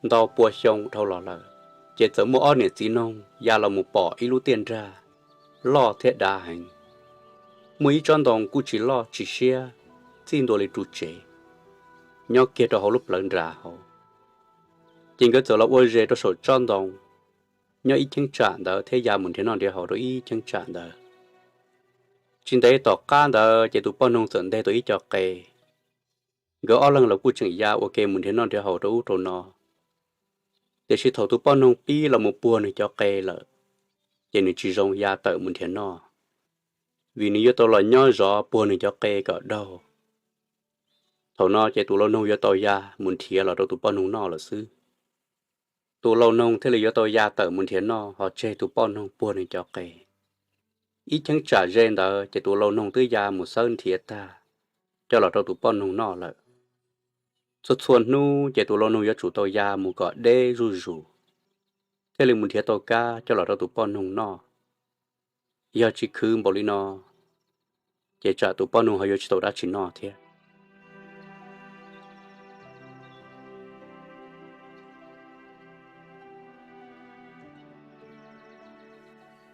Ntau pua xyoo dhau los lawm, ces txawm muaj ob niam txiv noog ya los mus pom ib lub tiaj nrag loj thiab dav heev. Muaj ib tsob ntoo kuj tsis loj tsis siab, txij ntua li ru tsev, nyob kiag rau hauv lub plawv nras hauv. Ces nkawd txawm los ua zes rau saum tsob ntoo, nyob ib cheeb tsam ntawd thiab ya mus nrhiav noj nrhiav haus rau ib cheeb tsam ntawd. Tsis ntev tom qab ntawd ces tus poj noog txawm nteg tau ib co qe. Nkawd ob leeg los kuj tseem ya ua ke mus nrhiav noj nrhiav haus rau ub rau no. Tiam sis thaum tus poj noog pib los mus puag nws cov qe lawm, ces nws tsis zoo ya tawm mus nrhiav noj, vim nws yuav tau los nyob zov puag nws cov qe kom daug. Thaum no ces tus lau noog yuav tau ya mus nrhiav los rau tus poj noog noj lawm xwb. Tus lau noog thiaj li yuav tau ya tawm mus nrhiav noj ho tseg tus poj noog puag nws cov qe. Ib cheeb tsam ze ntawd ces tus lau noog twb ya mus xawb nrhiav tag coj los rau tus poj noog noj lawm. Txhua txhua hnub ces tus lau noog yuav tsum tau ya mus kom deb zuj zus, thiaj li mus nrhiav tau kab coj los rau tus poj noog noj. Yog tsis khwv npaum li no, ces tsam tus poj noog ho yuav tsis tau dab tsi noj thiab.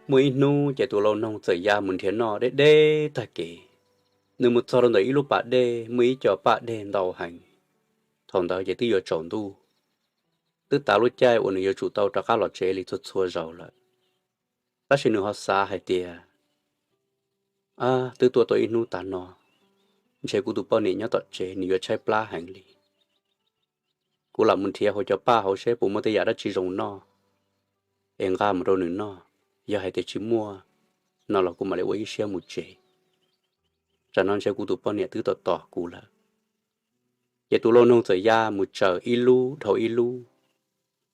Muaj ib hnub ces tus lau noog txawm ya mus nrhiav noj deb deb tag kev. Nws mus txog rau ntawm ib lub pas dej, muaj ib co paj dej ntau heev. Thaum ntawd ces twb yuav tsaus ntuj, twb tav lub caij uas nws yuav tsum tau rov qab los tsev li txhua txhua zaus lawm. Tab sis nws ho xav hais tias, Ab, twb tuaj tau ib hnub tas no, ntshe kuv tus poj niam nyob tom tsev nws yuav tshaib plab heev li. Kuv lam mus nrhiav hauv cov paj hauv seb puas muaj tej yam dab tsi zoo noj es nqa mus rau nws noj. Yog hais tias tsis muaj no los kuv mam li ua ib siab mus tsev. Tsam no ntshe kuv tus poj niam twb tos tos kuv lawm. Ces tus lau noog txawm ya mus tsaws ib lub dhau ib lub,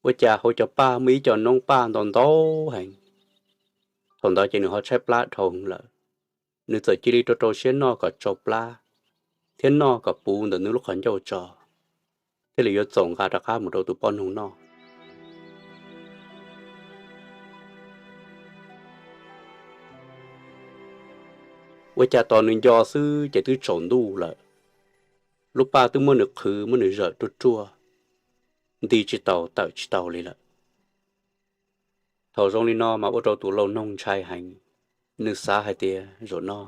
ua cas hauv cov paj muaj ib co noob paj ntau ntau heev. Thaum ntawd ces nws ho tshaib plab dhau heev lawm. Nws txawm cia li rau rau siab noj kom tsau plab thiab noj kom puv ntawm nws lub qhov ncauj tso, thiaj li yuav txaus nqa rov qab mus rau tus poj noog noj. Ua cas tos nws nco xwb ces twb tsaus ntuj lawm. Lub paj twb muab nws qhwv muab nws zawm ruaj ruaj, nti tsis tau tawm tsis tau li lawm. Thaum zoo li no mas ua rau tus lau noog ntshai heev. Nws xav hais tias, Zaum no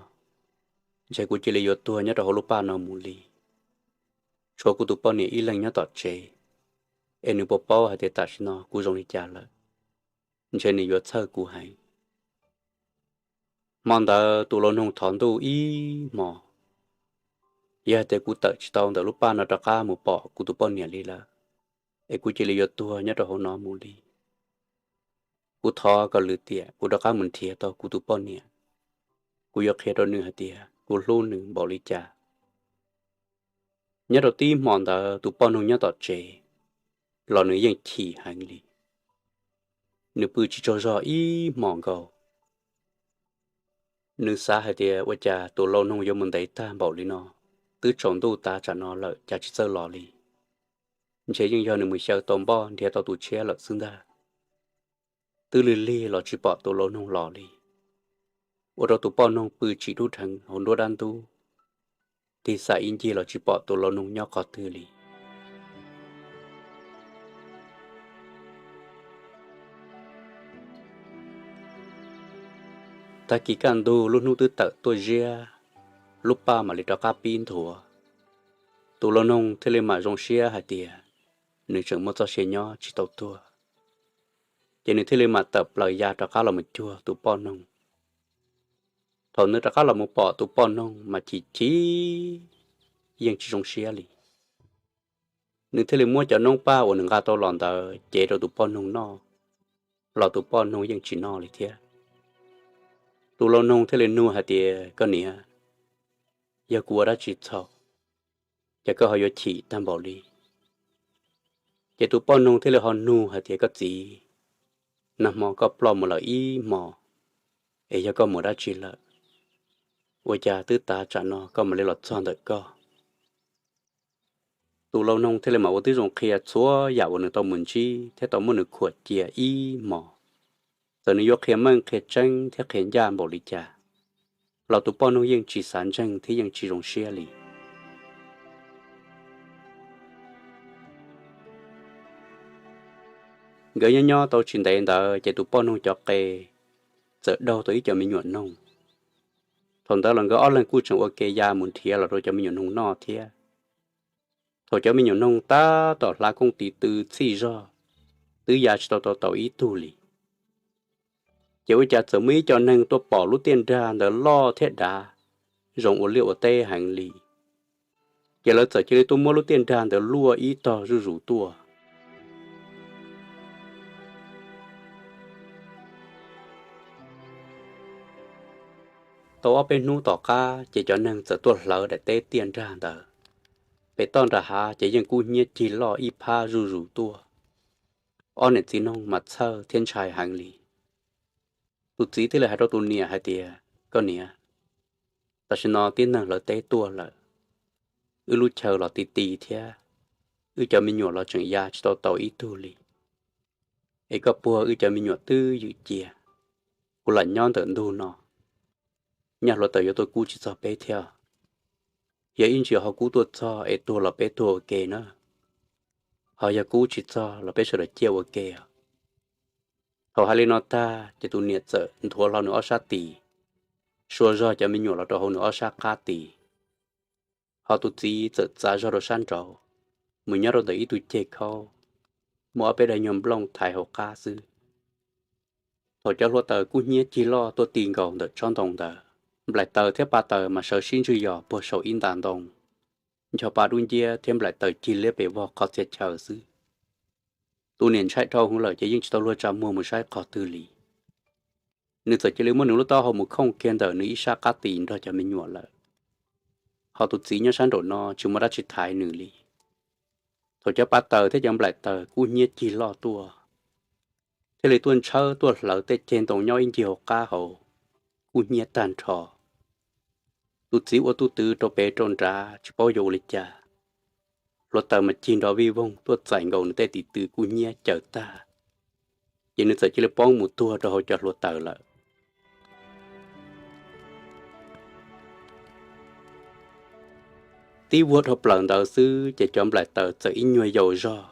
ntshe kuv cia li yuav tuag nyob rau hauv lub paj no mus li. Tshuav kuv tus poj niam ib leeg nyob tom tsev, es nws puas paub hais tias tam sim no kuv zoo li cas lawm? Ntshe nws yuav txhawj kuv heev. Hmo ntawd tus lau noog thov Ntuj ib hmo, Yog hais tias kuv tawm tsis tau ntawm lub paj no rov qab mus pom kuv tus poj niam li lawm, es kuv cia li yuav tuag nyob rau hauv no mus li. Kuv thov kom lwm tiam kuv rov qab mus nrhiav tau kuv tus poj niam, kuv yuav qhia rau nws hais tias kuv hlub nws npaum li cas. Nyob rau tib hmo ntawd tus poj noog nyob tom tsev los nws yeej chim heev li. Nws pw tsis tsaug zog ib hmos nkaus. Nws xav hais tias ua cas tus lau noog yuav mus ntev tag npaum li no, twb tsaus ntuj tav tsam no lawm cas tsis txawj los li. Ntshe yeej yog nws mus xyaw tau npoj nrhiav tau tus tshiab lawm xwb ntag. Twb lig lig los tsis pom tus lau noog los li, ua rau tus poj noog pw tsim dub dheev hauv nruab dab ntub, tig xam ib ncig los tsis pom tus lau noog nyob qhov twg li. Tag kis kaj ntug lub hnub twb tawm tuaj ziab, lub paj mam li rov qab pib nthuav. Tus lau noog thiaj li mam zoo siab hais tias nws tseem muaj txoj sia nyob tsis tau tuag, ces nws thiaj li mam tawm plaws ya rov qab los mus cuag tus poj noog. Thaum nws rov qab los mus pom tus poj noog mas chim chim, yeej tsis zoo siab li. Nws thiaj li muab cov noob paj uas nws nqa tau los ntawd cev rau tus poj noog noj, los tus poj noog yeej tsis noj li thiab. Tus lau noog thiaj li nug hais tias, Koj niam, yog kuv ua dab tsi txhaum, ces koj ho yuav chim tag npaum li? Ces tus poj noog thiaj li ho nug hais tias, Koj txiv, nag hmo koj ploj mus lawm ib hmo, es yog koj mus dab tsi lawm? Ua cas twb tav tsam no koj mam li los txog ntawm koj? Tus lau noog thiaj li mam ua tib zoo qhia txhua yam uas nws tau mus ntsib thiab tau muab nws khuam cia ib hmo. Txawm nws yuav qhia meej qhia tseeb thiab qhia ncaj npaum li cas, los tus poj noog yeej tsis xav ntseeg thiab yeej tsis zoo siab li. Nkawd nyob nyob tau tsis ntev ntawd ces tus poj noog cov qe txawm daug tau ib co me nyuam noog. Thaum ntawd los nkawd ob leeg kuj tseem ua ke ya mus nrhiav los rau cov me nyuam noog noj thiab. Thaum cov me nyuam noog tab tom hlav kooj tis tw txhij zog, twb ya tsis tau tau tau ib tug li, ces ua cas txawm muaj ib co neeg tuaj pom lub tiaj nrag ntawd loj thiab dav, zoo ua liaj ua teb heev li. Ces lawv txawm cia li tuaj muab lub tiaj nrag ntawd luaj ib tog zuj zus tuaj. Tau ob peb hnub tom qab ces cov neeg txawm tuaj hlawv daim teb tiaj nrag ntawd. Pem toj nram hav ces yeej kub hnyiab cig loj ib phab zuj zus tuaj. Ob niam txiv noog mas txhawj thiab ntshai heev li. Tus txiv thiaj li hais rau tus niam hais tias, Koj niam, tam sim no tib neeg hlawv teb tuaj lawm, wb lub chaw los ti ti thiab, wb cov me nyuam los tseem ya tsis tau tau ib tug li. Es koj puag wb cov me nyuam twb ywm cia, kuv lam nyob ntawm ntug no, nyaj hluav taws yuav tuaj kub tsis txog peb thiab. Yog ib ntsis ho kub tuaj txog es tuag los peb tuag ua ke na, ho yog kub tsis txog los peb sawv daws ciaj ua ke os. Thaum hais li no tag ces tus niam txawm nthuav hlo nws ob sab tis, sua zog cov me nyuam los rau hauv nws ob sab qab tis. Ho tus txiv txawm txav zog rau sab nraud, mus nyob rau ntawm ib tug ceg khaub, muaj ob peb daim nyuag nplooj thaiv hauv qab xwb. Thaum cov hluav taws kub hnyiab cig loj tuaj ti nkaus ntawm tsob ntoo ntawd, nplaim taws thiab pa taws mas sawv sib ntswj yos puag saum ib nta ntoo, ncho pa dub nciab thiab nplaim taws cig liab pes vog qhov txhia chaw xwb. Tus niam ntshai dhau hwv lawm ces yeej tsis tau luag tsa muag mus saib qhov twg li. Nws txawm cia li muab nws lub taub hau mus khooj kiag ntawm nws ib sab qab tis nrog cov me nyuam lawm. Ho tus txiv nyob sab nraum no tsis muaj dab tsi thaiv nws li. Thaum cov pa taws thiab cov nplaim taws kub hnyiab cig loj tuaj, thiaj li tuaj ntshawb tuaj hlawv tej ceg ntoo nyob ib ncig hauv qab hauv, kub hnyiab tag nrho. Tus txiv ua tus twv rau pem rau nrad tsis paub yuav ua li cas. Hluav taws mas cig nrov vij voog tuaj txais nkaus nws tej tis tw kub hnyiab caws tag, ces nws txawm cia li poob mus tuag rau hauv cov hluav taws lawm. Tib vuag dhau plaws ntawd xwb ces cov nplaim taws txawm ib nyuag yaus zog,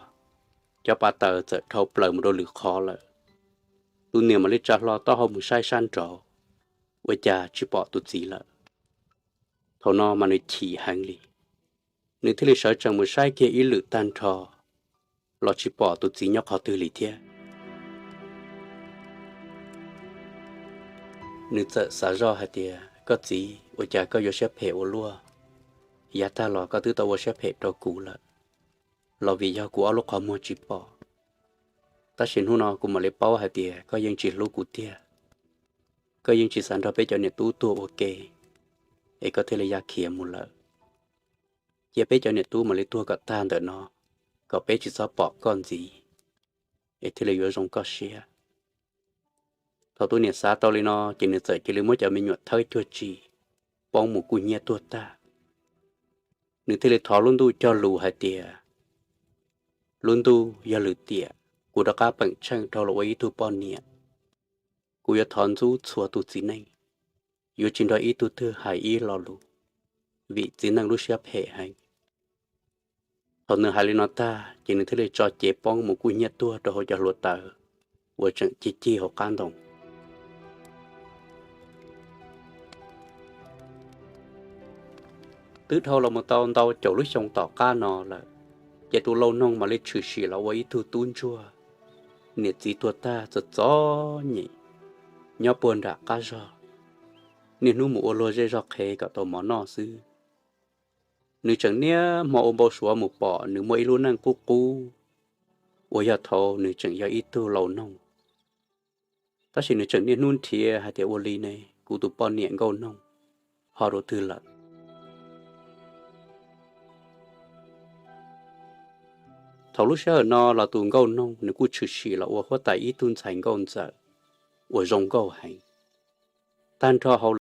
cov pa taws txawm dhau plaws mus rau lwm qhov lawm. Tus niam mam li tsa hlo taub hau mus saib sab nraud, ua cas tsis pom tus txiv lawm. Thaum no mas nws chim heev li, nws thiaj li sawv tsees mus saib kiag ib lwm tag nrho los tsis pom tus txiv nyob qhov twg li thiab. Nws txawm xav zoj hais tias, Koj txiv, ua cas koj yuav siab phem ua luaj? Yav tag los koj twb tau ua siab phem rau kuv lawm, los vim yog kuv ob lub qhov muag tsis pom. Tab sis hnub no kuv mam li paub hais tias koj yeej tsis hlub kuv tiag, koj yeej tsis xav nrog peb cov niam tub tuag ua ke, es koj thiaj li ya khiav mus lawm. Cia peb cov niam tub mam li tuag kom tag ntawm no, kom peb tsis txhob pom koj ntxiv, es thiaj li yuav zoo koj siab. Thaum tus niam xav tau li no ces nws txawm cia li muab cov me nyuam thawb cuag tsi, poob mus kub hnyiab tuag tag. Nws thiaj li thov lub ntuj cog lus hais tias, Lub ntuj, yog lwm tiam kuv rov qab peem tsheej dhau los ua ib tug poj niam, kuv yuav thov ntxub txhua tus txiv neej, yuav tsis nrog ib tug twg hais ib lo lus, vim txiv neej lub siab phem heev. Thaum nws hais li no tag ces nws thiaj li tso cev poob mus kub hnyiab tuag rau hauv cov hluav taws uas tseem cig cig hauv qab ntoo. Twb dhau los mus tau ntau caum lub xyoo tom qab no lawm, ces tus lau noog mam li tshwm sim los ua ib tug tub ntsuag, niam txiv tuag tag txom txom nyem, nyob puag nram qab zog, niaj hnub mus ua luag zej zog qhev kom tau mov noj xwb. Nws tseem niaj hmo ua npau suav mus pom nws muaj ib lub neej qub qub uas yog thaum nws tseem yog ib tug lau noog. Tab sis nws tseem niaj hnub nrhiav hais tias, Ua li ne, kuv tus poj niam nkauj noog ho rau twg lawm? Thaum lub sij hawm no los tus nkauj noog nws kuj tshwm sim los ua huab tais ib tug ntxhais nkauj ntxawm uas zoo nkauj heev. Tag nrho hauv